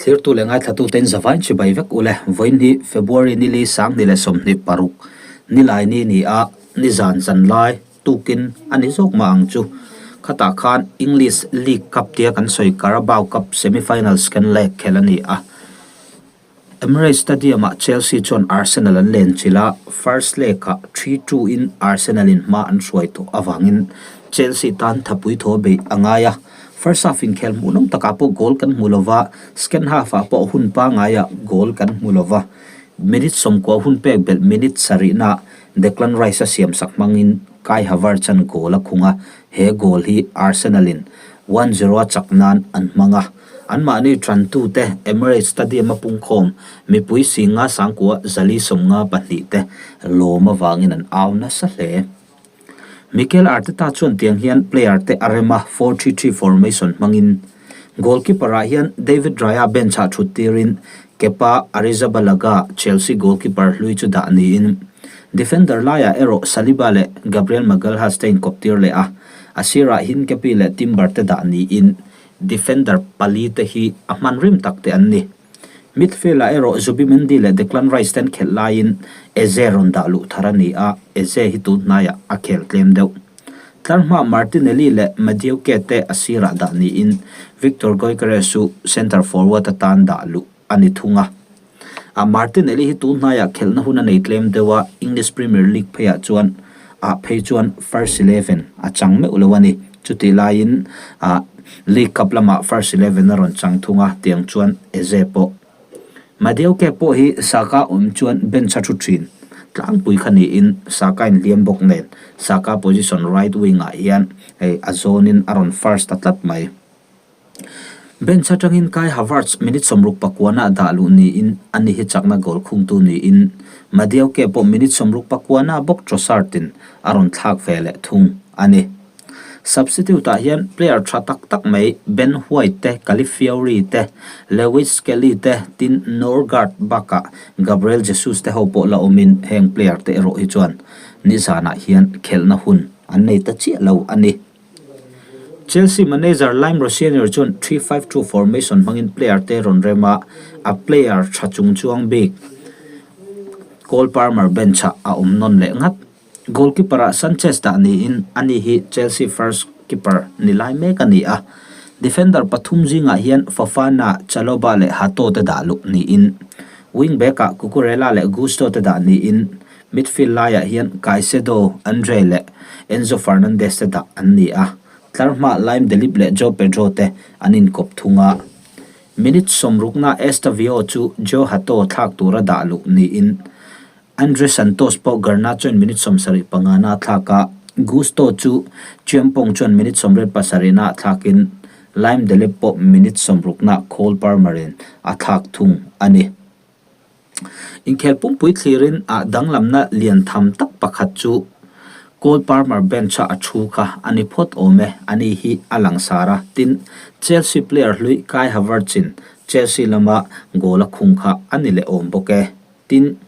Thlirtu leh ngaithlatuten zavain chibai vek ule. Vawiin hi February nili 2026 Nilaini ni a, nizan zan lai tukin a ni zawk mah ang chu. Khatah khan English League Cup tia kan sawi Carabao Cup semi-final second leg khelh a ni a. Emirates Stadium-ah Chelsea chuan Arsenal an lenchilh a, first leg-ah 3-2 in Arsenal-in hma an hruai tawh avangin Chelsea tan thapui thaw beih a ngai a. First half inkhel hmuhnawm takah pawh goal kan hmu lova, second half-ah pawh hun pangaiah goal kan hmu lova. Minute 90 hun pek belh minute sarihnaah Declan Rice a siamsak hmangin Kai Havertz an goal a khung a, he goal hi Arsenal-in 1-0 a chak nan an hmang a. Anmahni tantute Emirates Stadium a pungkhawm mipui singa sangkua 492 te lawm avangin an au nasa hle. Mikel Arteta chuan tiang hian player te a rem a, 4-3-3 formation hmangin goalkeeper ah hian David Raya bench ah thut tirin Kepa Arrizabalaga Chelsea goalkeeper hlui chu dah niin defender laiah erawh Saliba leh Gabriel Magalhaes te inkawp tir leh a, a sirah Hincapi leh Timber te dah niin Defender pali te hi a hman rim tak te an ni. Midfield-ah erawh Zubimendi leh Declan Rice te an khelh laiin Eze rawn dah luh thar a ni a, Eze hi tun hnaiah a khel tlem deuh. Tlar hma Martinelli leh Madueke te a sirah dah niin Victor Gyökeres chu centre forward atan dah luh a ni thung a. A Martinelli hi tun hnaiah khelhna hun a nei tlem deuh a, English Premier League pheiah chuan ah phei chuan first eleven a chang meuh lo a ni. Chutih laiin ah League Cup lamah first eleven a rawn chang thung a, tiang chuan Eze pawh. Madueke pawh hi Saka awm chuan bench a thu thin tlangpui kha niin Saka inhliam bawk nen Saka position right wing ah hian hei a zawnin a rawn first ta tlat mai. Bench atangin Kai Havertz minute 69 a dah luh niin ani hi chakna goal khungtu niin Madueke pawh minute 69 bawk Trossard-in a rawn thlak ve leh thung a ni. Substitute-ah hian player tha tak tak mai Ben White te, Calafiori te, Lewis Skelly te, tin Norgaard bakah Gabriel Jesus te ho pawh la awmin heng player te erawh hi chuan nizanah hian khelhna hun an nei ta chiah lo a ni. Chelsea manager Liam Rosenior chuan 3-5-2 formation hmangin player te rawn rem a, a player tha chung chuang bik Cole Palmer bench-ah a awm nawn leh ngat. Goalkeeper-ah Sanchez dah niin ani hi Chelsea first keeper ni lai mek a ni a, defender pathum zingah hian Fofana, Chalobah leh Hato te dah luh niin wing-back-ah Cucurella leh Gusto te dah niin Midfield laiah hian Caicedo, Andre leh Enzo Fernandez te dah an ni a, tlar hmaah Liam Delap leh Joao Pedro te an inkawp thung a. Minute 60na Estevao chu Joe Hato thlak tura dah luh niin Andre Santos pawh Garnacho in minute 75 na thlak a, Gusto chu Chiampong chuan minute 87 na thlakin Liam Delap pawh minute 60 na Cole Palmer in a thlak thung a ni. Inkhel pumpui thlirin ah danglamna lian tham tak pakhat chu Cole Palmer bench-a a thu kha a ni phawt awm e, ani hi a langsar a, tin Chelsea player hlui Kai Havertz-in Chelsea lama goal a khung kha a ni leh awm bawk e. Tin,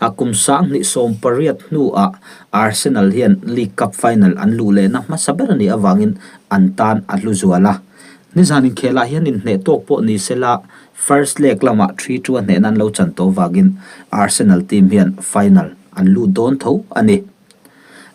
a kum 2018 hnuah Arsenal hian League Cup final an luh lehna hmasa ber a nih avangin an tan a hlu zual a. Nizan inkhelah hian inhneh tawk pawh ni sela first leg lamah 3-2 a hnehna an lo chan tawh avangin Arsenal team hian final an lut dawn tho a ni.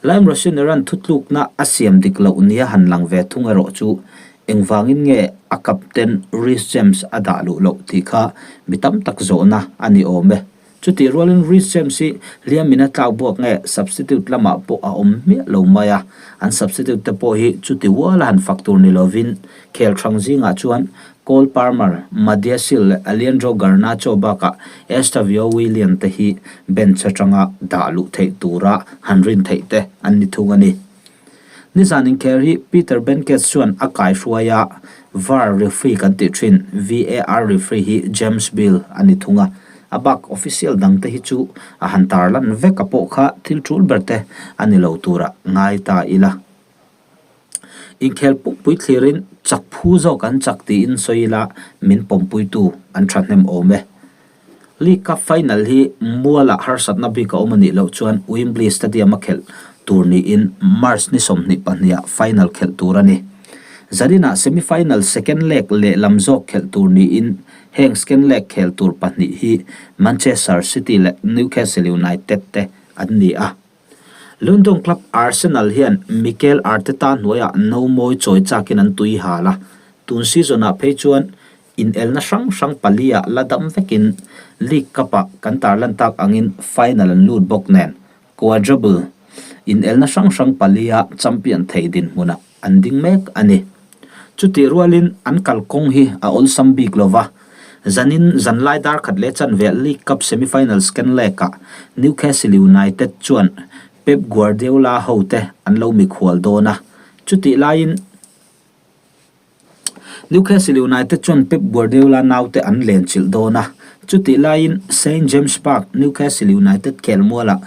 Lime Rossoneri-a'n thutlukna a siam dik loh nia han lang ve thung erawh chu engvangin nge a captain Reece James a dah luh loh tih kha mi tam tak zawhna a ni awm e. Chutih rualin Reece James hi hliamin a tlak buak nge substitute lamah pawh a awm hmiah lo mai a, an substitute te pawh hi chuti uala han fak tur ni lovin khel hrang zingah chuan Cole Palmer, Madiasil leh Alejandro Garnacho bakah Estavio Willian te hi bench atanga dah luh theih tura han rin theih te an ni thung a ni. Nizan inkher hi Peter Benkes chuan a kaihruai a, var referee kan tih thin VAR referee hi James Beale a ni thung a, a bak official dang te hi chu a han tarlan vek a pawh kha thil tul ber te a ni lo tura ngai ta ila. Inkhel pumpui thlirin chak phu zawk an chak tiin sawi ila min pawmpuitu an thahnem awm e. League Cup final hi mualah harsatna bik a awm a nih loh chuan Wembley Stadium a khelh tur niin March ni 22 ah final khelh tur a ni. Zaninah semi-final second leg lehlam zawk khelh tur niin heng second leg khel tur pahnih hi Manchester City leh Newcastle United te an ni a. London club Arsenal hian Mikel Arteta hnuaiah nomawi chawi chakin an tui hal a, tun season-ah phei chuan inelna hrang hrang pali-ah la dam vekin League Cup-ah kan tarlan tak angin final an lut bawk nen quadruple inelna hrang hrang pali-a champion thei dinhmunah an ding mek a ni. Chutih rualin an kalkawng hi a awlsam bik lo va, zanin zanlai dar khat leh chanve League Cup semi-final second leg-ah Newcastle United chuan Pep Guardiola hote an lo mikhual dawn a, chutih laiin Newcastle United chuan Pep Guardiola naute an lenchilh dawn a, chutih laiin St James Park, Newcastle United khelmualah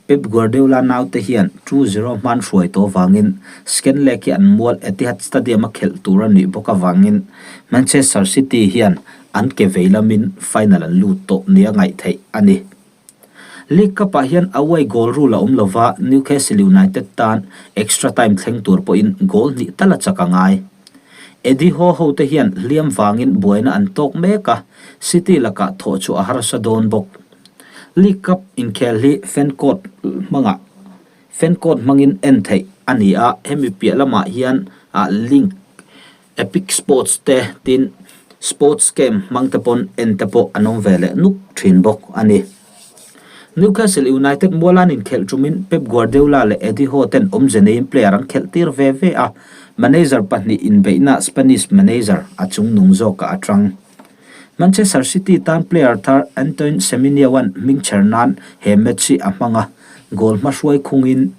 Pep Guardiola naute hian 2-0 hman hruai tawh vangin second leg hi an mual Etihad Stadium-a khelh tur a nih bawk avangin Manchester City hian an ke vei lamin final an lut tawh nia ngaih theih a ni. League Cup-ah hian away goal rule a awm lova, Newcastle United tan extra time thleng tur pawhin goal hnih tal a chak a ngai. Eddie Howe hote hian hliam vangin buaina an tawk mek a, City lakah thawh chu a harsa dawn bawk. League Cup inkhel hi fan code hmangah fan code hmangin en theih a ni a, hemi piah lamah hian link Epic Sports te tin Sports Camp hmang te pawn en te pawh an awm ve leh nuk thin bawk a ni. Newcastle United mualan inkhelh tumin Pep Guardiola leh Eddie Howe ten awmze neiin player an khelh tir ve ve a, manager pahnih inbeihna Spanish manager a chungnung zawkah a tang. Manchester City tan player thar Antoine Semenyo-a'n hmingchher nan he match hi a hmang a, goal hmahruai khungin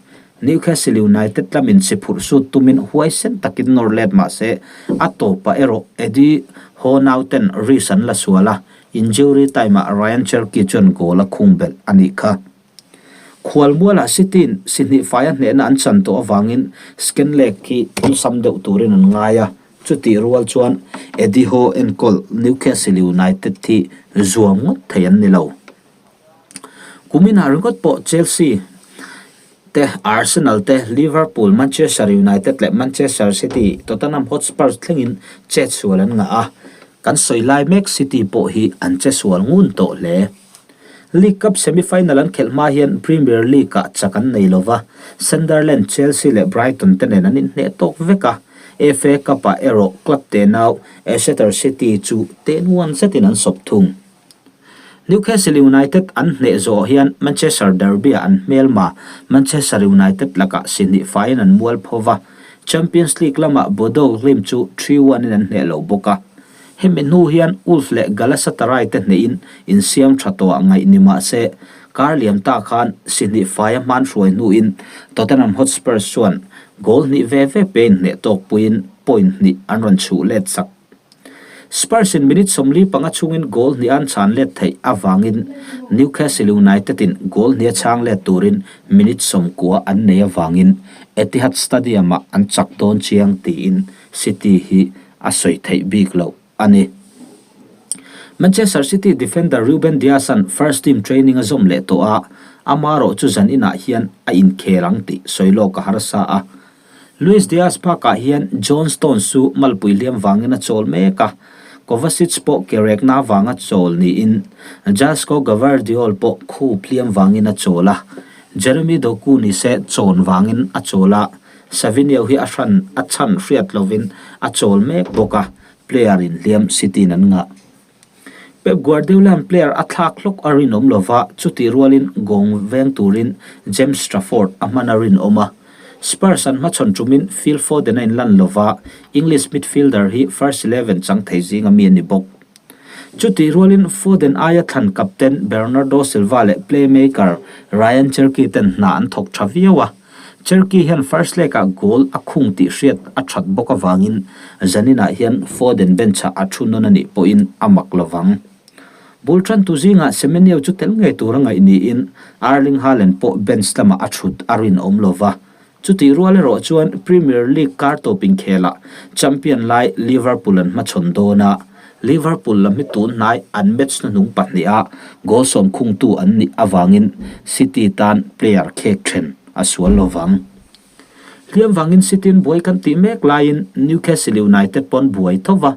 Newcastle United lamin si phurh sut tumin huaisen takin nawr let mah se, a tawpah erawh Eddie Howe nauten risk an la sual a, injury time-ah Ryan Cherki chuan goal a khung belh a nih kha. Khualmualah City-in si hnih faia hnehna an chan tawh avangin second leg hi awlsam deuh turin an ngai a, chutih rual chuan Eddie Howe enkawl Newcastle United hi zuam ngawt thei an ni lo. Kuminah ringawt pawh Chelsea te, Arsenal te, Liverpool, Manchester United leh Manchester City, Tottenham Hotspurs thlengin chetsual an ngah a, kan sawi lai mek City pawh hi an chesual ngun tawh hle. League Cup semi-final an khelh hma hian Premier League-ah chak an nei lo va, Sunderland, Chelsea leh Brighton te nen an inhneh tawk vek a, FA Cup-ah erawh club tenau Leicester City chu tenuan zetin an sawp thung. Newcastle United an hneh zawh hian Manchester Derby-ah an hmelma Manchester United lakah si hnih faiin an mual pho va, Champions League lamah Bodo Glimt chu 3-1 in an hneh lo bawk a. Hemi hnu hian Wolves leh Galatasaray te hnehin insiam tha tawhah ngaih ni mah se, kar liam ta khan si hnih faia hman hruai hnuin Tottenham Hotspurs chuan goal hnih ve ve pein hneh tawkpuiin point hnih an rawn chhuh let sak. Spurs in minute 45 chhungin goal hnih an chhan let theih avangin Newcastle United in goal hnih a chhang let turin minute 90 an nei avangin Etihad Stadium ah an chak dawn chiang tiin City hi a sawi theih bik loh a ni. Manchester City defender Ruben Dias an first team training a zawm leh tawh a, amarawh chu zan inah hian a inkhel ang tih sawi lawk a harsa a. Luis Diaz bakah hian John Stones chu malpui hliam vangin a chawl mek a, Kovacic pawh ke rekna vanga chawl niin Josko Gvardiol pawh khup hliam vangin a chawl a, Jeremy Doku nise chawn vangin a chawl a, Savinho hi a hran a chhan hriat lovin a chawl mek bawk a, player inhliam City-in an ngah. Pep Guardiola-a'n player a thlak hlawk a rinawm lova, chutih rualin gawng veng turin James Trafford a hman a rinawm a. Spurs an hmachhawn tumin Phil Foden a inlan lova, English midfielder hi first eleven chang thei zinga mi a ni bawk. Chutih rualin Foden aia thlan captain Bernardo Silva leh playmaker Ryan Cherki ten hna an thawk tha viau a. Cherki hian first leg-ah goal a khung tih hriat a that bawk avangin Zaninah hian Foden bench-ah a thu nawn a nih pawhin a mak lo vang. Bul tantu zingah Semenyo chu tel ngei tur a ngaih niin Erling Haaland pawh bench lamah a thut a rinawm lo va. Chutih rual erawh chuan Premier League kar tawp inkhelah champion lai Liverpool an hmachhawn dawn a, Liverpool lam hi tun hnai an match hnuhnung pahniha goal sawm khungtu an nih avangin City tan player khek then a sual lo vang. Hliam vangin City-in buai kan tih mek laiin Newcastle United pawn buai tho va.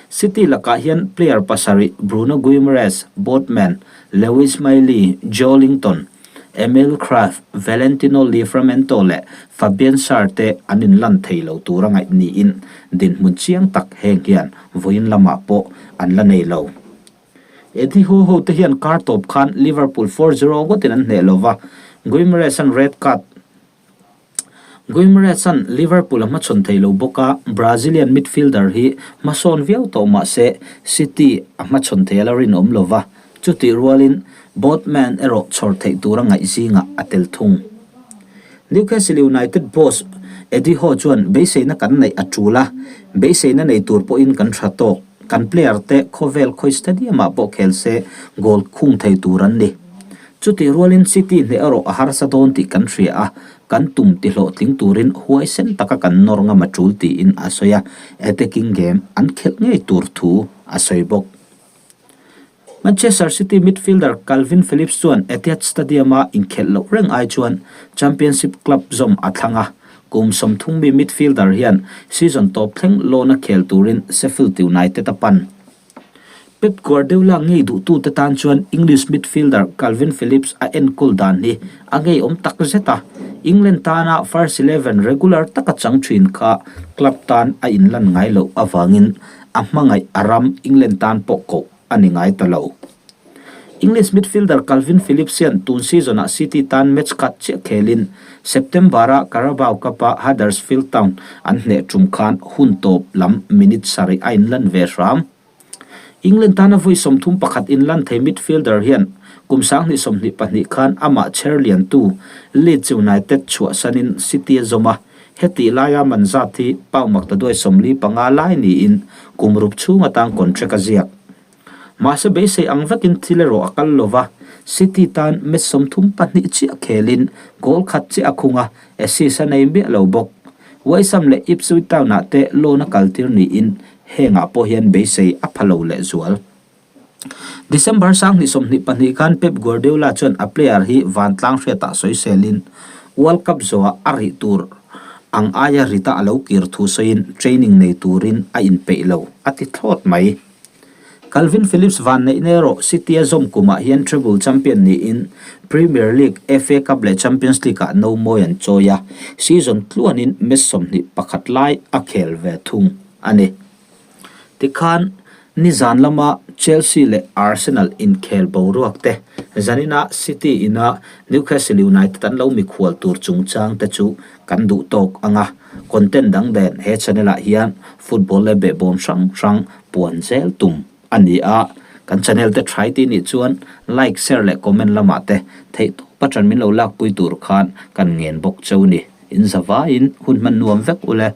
City lakah hian player pasarih Bruno Guimaraes, Botman, Lewis Miley, Joelinton, Emil Krafth, Valentino Livramento leh Fabian Schar te an inlan thei lo tura ngaih niin dinhmun chiang tak heng hian vawiin lamah pawh an la nei lo. Eddie Howe ho te hian kar tawp khan Liverpool 4-0 ngawtin an hneh lo va, Guimaraes-a'n red card Guimaraes-a'n Liverpool a hmachhawn thei lo bawk a, Brazilian midfielder hi hmasawn viau tawh mah se City a hmachhawn thei a la rinawm lo va, chutih rualin Botman erawh chhawr theih tura ngaih zingah a tel thung. Newcastle United boss Eddie Howe chuan beiseina kan neih a tul a, beiseina nei tur pawhin kan tha tawk. Kan player te khawvel khawi stadium-ah pawh khel se goal khung thei tur an ni. Chutih rualin City hneh erawh a harsa dawn tih kan hria a, kan tum ti hlawhtling turin huaisen taka kan nawr ngam a tul tiin a sawi a, attacking game an khelh ngei tur thu a sawi bawk. Manchester City midfielder Kalvin Phillips chuan Etihad Stadium-a inkhelh loh reng ai chuan Championship club zawm a thlang a, kum 30 mi midfielder hian season tawp thleng loan a khel turin Sheffield United a pan. Pep Guardiola ngei duhtute tan chuan English midfielder Kalvin Phillips a enkawl dan hi a ngeiawm tak zet a, England tana first eleven regular taka chang thin kha club tan a inlan ngai loh avangin a hmangaih a ram England tan pawh koh a ni ngai ta lo. English midfielder Kalvin Phillips hian tun season-ah City tan match khat chiah khelin September-a Carabao Cup-a Huddersfield Town an hneh tum khan hun tawp lam minute sarih a inlan ve hram. England tana vawi 31 inlan thei midfielder hian kum 2024 khan amah chher liantu Leeds United chhuahsanin City a zawm a, hetih laia man zat hi pound maktaduai 45 lai niin kum rup chhung atan contract a ziak. Mahse beisei ang vekin thil erawh a kal lo va, City tan match 32 chiah khelin goal khat chiah a khung a, assist a nei miah lo bawk. West Ham leh Ipswich Town-ah te loan a kaltir niin hengah pawh hian beisei a pha lo lehzual. December 2024 khan Pep Guardiola chuan a player hi vantlang hriatah sawiselin World Cup zawhah a rih tur ang aia rita a lo kir thu sawiin training nei turin a inpeih lo a ti thlawt mai. Kalvin Phillips vanneihna erawh City a zawm kumah hian treble champion niin Premier League, FA Cup leh Champions League-ah no mawi an chawi a, season tluanin match 21 lai a khel ve thung a ni. Tikhan nizan lama Chelsea leh Arsenal inkhel boruak te, zanina City ina Newcastle United an lo mikhual tur chungchang te chu kan duh tawk ang a, content dang nen he channel ah hian football leh behbawm hrang hrang puan zel tum a ni a, kan channel te try tih nih chuan like, share leh comment lamah te theih tawp atang min lo lakpui tur khan kan ngen bawk cheu ni. In zavaiin hun hman nuam vek ule.